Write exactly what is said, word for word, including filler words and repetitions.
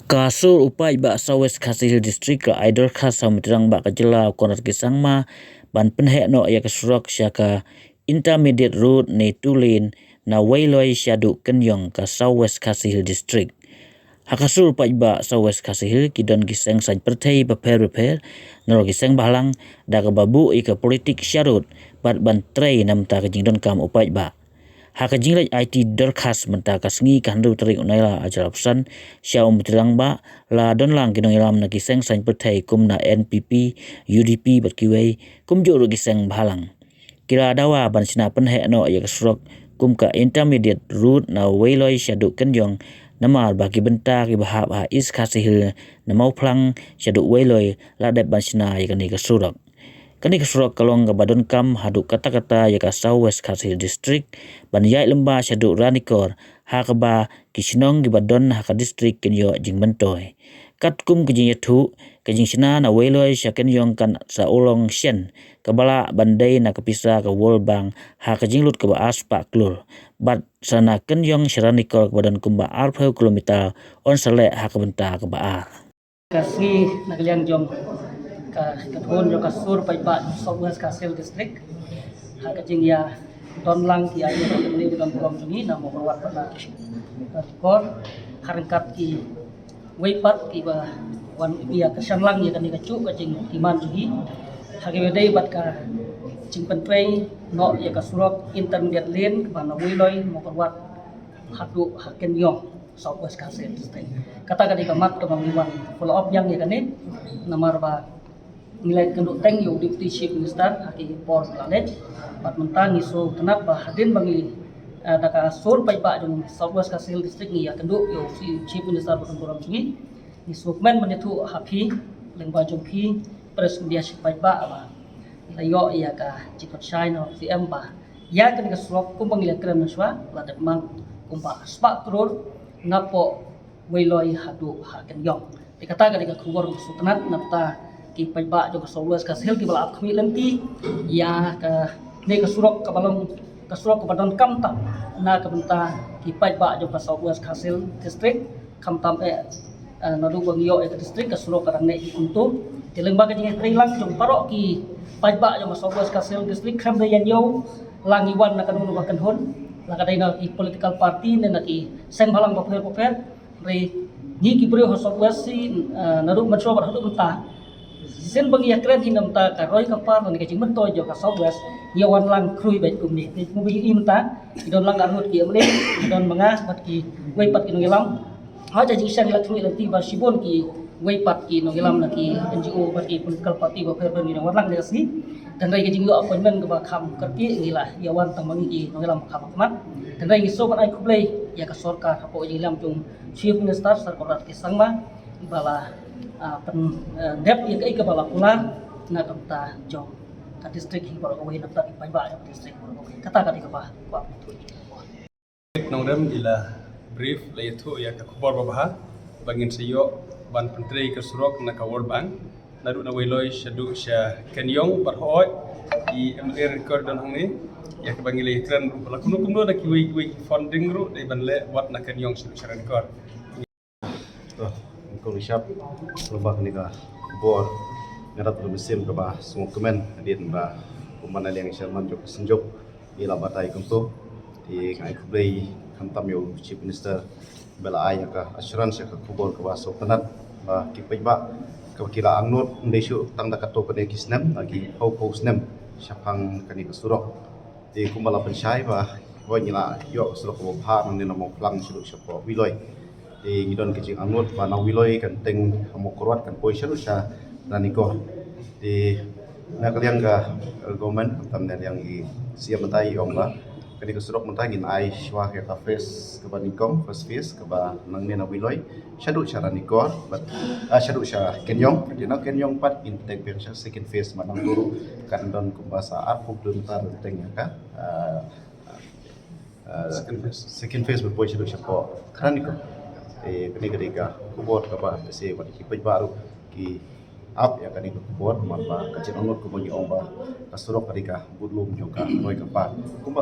Ka sur u paidbah South West Khasi Hills District ka ai dorkhas ha u Myntri Rangbah ka jylla u Conrad K Sangma ban pynheh noh ïa ka surok sha ka Intermediate Road ne two lane na Weiloi shaduh Kynjong ka South West Khasi Hills District. Ha ka sur u paidbah South West Khasi Hills ki don ki seng saiñ pyrthei bapher bapher, nalor ki seng bhalang, da kaba buh ïa ka politik sharud bad ban trei na bynta ka jingdonkam u paidbah. Ha ka jingleit aiti dorkhas mynta ka sngi ka hynriew tarik u Nailar arhajar arphew san sha u Myntri Rangbah, la don lang ki nongïalam na ki seng saiñ pyrthei kum na N P P, U D P bad kiwei, kumjuh ruh ki seng bhalang. Ki la dawa ban shna pynheh noh ïa ka surok kum ka Intermediate Road na Weiloi shaduh Kynjong, namar ba ki bynta kiba hap ha East Khasi Hills na Mawphlang shaduh Weiloi la dep ban shna ïa kane ka surok. Kane ka surok ka long kaba donkam haduh katta katta ïa ka South West Khasi Hills District ban ïaid lyngba shaduh Ranikor, ha kaba ki shnong kiba don ha ka district kin ïoh jingmyntoi. Katkum ka jingïathuh, ka jingshna na Weiloi sha Kynjong kan sa u long shen kaba lah ban dei na ka pisa ka World Bank ha ka jinglut kaba ar spah klur, bad sa na Kynjong sha Ranikor kaba don kumba arphew kilometer yn sa leh ha ka bynta kaba ar. Ka sngi na ka liang jong ka, ka thon jong ka sur paidbah South West Khasi Hills District, ha ka jingïadon lang ki aiñ ki don burom jong ngi na Mawkyrwat bad na Ranikor, ha ryngkat kiwei pat kiba wan ïa ka shan lang ïa kane ka juh ka jingkyrmen jong ngi, ha kaba dei bad ka jingpyntrei noh ïa ka surok intermediate lane kaba na Weiloi, Mawkyrwat haduh ha Kynjong, South West Khasi Hills District. Kata ka dei ka mat kaba ngi wan follow up ïa kane, namar ba ngi la ïakynduh teng ïa u Deputy Chief Minister ha ki por ba la leit. Bad mynta ngi sngewtynnat ba hadien ba ngi, eh, da ka sur paidbah jong South West Khasi Hills District ngi ïakynduh ïa u Chief Minister ba don burom jong ngi. Ngi sngewkmen ban ïathuh ha phi lyngba jong phi press media sha paidbah ba ngi la ïoh ïa ka jingpynshai na u C M ba ïa kane ka surok kumba ngi la kren mynshuwa la dep mang kumba spah klur napoh Weiloi haduh ha Kynjong. Te kata ka dei ka khubor ba sngewtynnat na bynta ki paidbah jong ka South West Khasi Hills kiba la ap khmih lynti ïa kane ka surok kaba long ka surok kaba donkam tam na ka bynta ki paidbah jong ka South West Khasi Hills District, khamtam eh, eh, naduh ba ngi ïoh ïa ka district ka surok ka dang neh kumto. Te lyngba ka jingïatreilang jong baroh ki paidbah jong ka South West Khasi Hills District, khlem da ïa ñiew la ngi wan na kano kano ka kynhun, la ka dei na ki political party ne na ki seng bhalang bapher bapher, hynrei ngi ki briew ha South West shi, eh, naduh mynshuwa bad haduh mynta, shisien ba ngi ïakren hi na bynta ka roi ka par ne ka jingmyntoi jong ka South West, ngi ïa wan lang khrui beit kumne. Te kumba ngi ïohi mynta, ki don lang arngut ki M L A, ki don ma nga bad kiwei pat ki nongïalam. Hooid, ka jingshang la khmih lynti ba shibun kiwei pat ki nongïalam na ki N G O bad ki political party bapher bapher ngi dang wan lang ne ka sngi. Te hynrei ka jingïoh appointment kaba kham kyrkieh ngi la ïa wan tang ma ngi ki nongïalam ba kham khmat. Te hynrei ngi sngewbha ban ai khublei ïa ka sorkar hapoh ka jingïalam jong Chief Minister Sir Conrad K Sangma ba la, ah, pyn, ah, dep ïa kaei kaba la kular na ka bynta jong ka district hi baroh kawei, na ka bynta ki paidbah jong ka district baroh kawei. Kata ka dei kaba kwah. Nongrim i la brief, la ïathuh ïa ka khubor babha ba ngin sa ïoh ban pyntrei ka surok na ka World Bank naduh na Weiloi shaduh sha Kynjong, bad hooid i M L A Ranikor don hangne, ïa kaba ngi la ïakren ruh ba la kumno kumno na kiwei kiwei ki funding ruh dei ban leh wat na Kynjong shaduh sha Ranikor. To, ko rishap, lyngba kane ka khubor, nga dap da mynsiem kaba sngewkmen hadien ba kumba na liang i chairman jong ka Synjuk i la batai kumto. Te nga ai khublei khamtam ïa u Chief Minister ba la ai ïa ka assurance ïa ka khubor kaba sngewtynnat ba ki paidbah kaba ki la angnud ym dei shuh tang da kato kane ki snem, da ki phew phew snem shaphang kane ka surok. Te kumba la pynshai ba hooid ngi la ïoh ka surok kaba bha nangne na Mawphlang shaduh shapoh Weiloi. Te ngi don ka jingangnud ba na Weiloi kan teng ha Mawkyrwat kan poi shaduh sha Ranikor. Te na ka liang ka, eh, government, khamtam na liang i C M mynta i ong ba kane ka surok mynta ngin ai shuwa ka phase kaba nyngkong, first phase kaba nangne na Weiloi shaduh sha Ranikor, bad, ah, shaduh sha Kynjong, te na Kynjong pat ngin teng biang sha second phase, mynta ruh kan don kumba sa arphew kilometer teng ïa ka, ah, ah, second phase, second phase ban poi shaduh shapoh Ranikor. Eh, kane ka dei ka khubor kaba sa ïa ki paidbah ruh ki ap ïa kane ka khubor, namar ba ka jingangnud kumba ngi ong ba ka surok ka dei ka budlum jong ka roi ka par. Kumba